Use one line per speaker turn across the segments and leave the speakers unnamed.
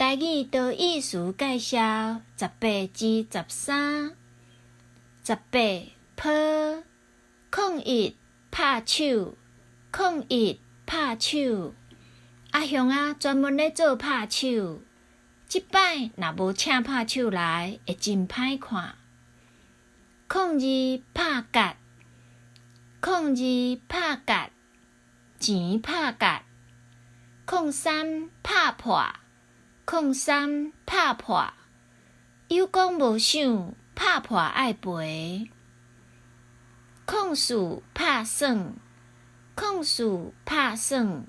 台語多義詞介紹18至13。十八抱，01拍手，01拍手。阿雄仔專門咧做拍手，這擺若無請拍手來，會真歹看。02拍結，02拍結，錢拍結。03拍破，03拍破，有講無想，拍破愛賠。04拍耍，04拍耍，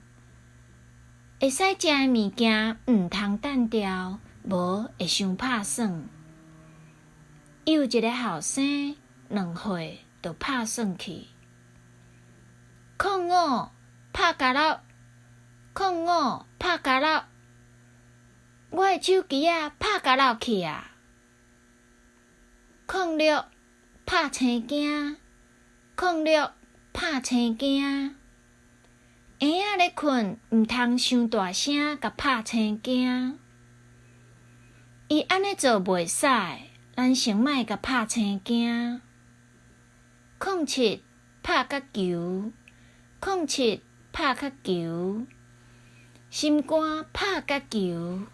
會使食的物件毋通擲掉，無會傷拍耍。有一个後生2歲就拍耍去。05拍交落，05拍交落，我的手機仔拍交落去啊。06拍青驚，06拍青驚。嬰仔咧睏，毋通傷大聲，共拍青驚。伊按呢做袂使，咱先莫共拍青驚。07拍甲球，07拍甲球，心肝拍甲球。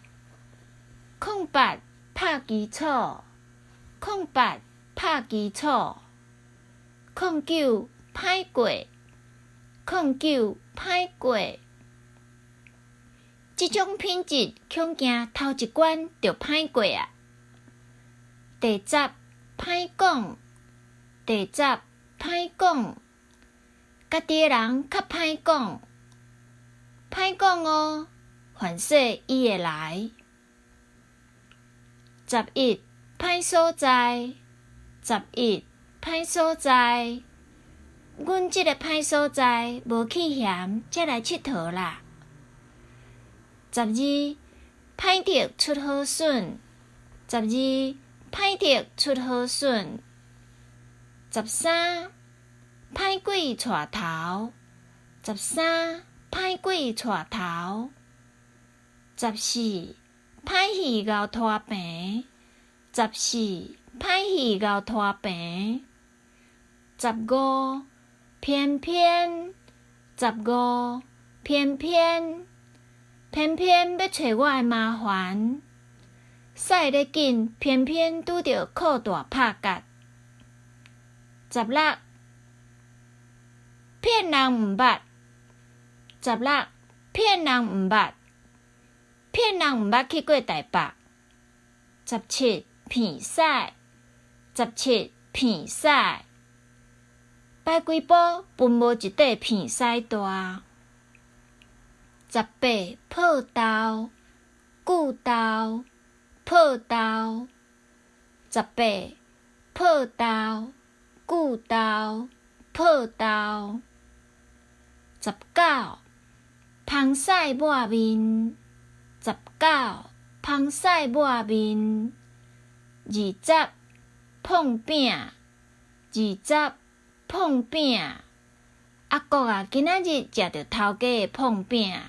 08拍基礎，08拍基礎。09歹過，09歹過。這種品質恐驚頭一關就歹過啊！第十歹講，第十歹講，家己的人較歹講，歹講哦，凡勢伊會來。11歹所在，11歹所在，阮這个歹所在無去嫌，才來𨑨迌啦。12歹竹出好筍，12歹竹出好筍。13歹鬼帶頭，13歹鬼帶頭。14歹戲𠢕拖棚，14歹戲𠢕拖棚。15偏偏，15偏偏，偏偏欲揣我的麻煩，駛咧緊，偏偏拄著擴大拍結。16騙人毋捌，16騙人毋捌，騙人毋捌去過台北。17鼻屎，17鼻屎，擺幾步分無一塊鼻屎大。18破豆，舊豆，破豆。18破豆，舊豆，破豆。19芳屎抹面，19芳屎抹面。20膨餅，20膨餅。阿國啊，今仔日食著頭家的膨餅。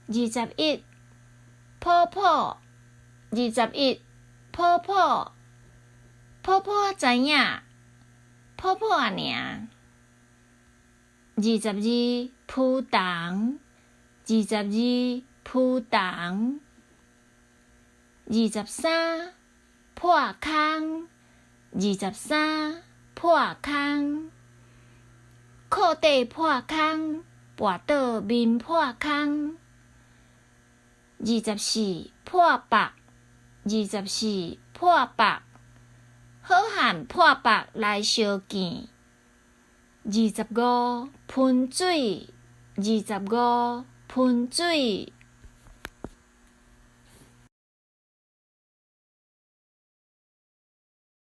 21抱抱，21抱抱，抱抱仔知影，抱抱仔爾。22浮動，22浮動。23破空，23破空。褲底破空，跋倒面破空。24破腹，24破腹，好漢破腹來相見。25噴水，25噴水。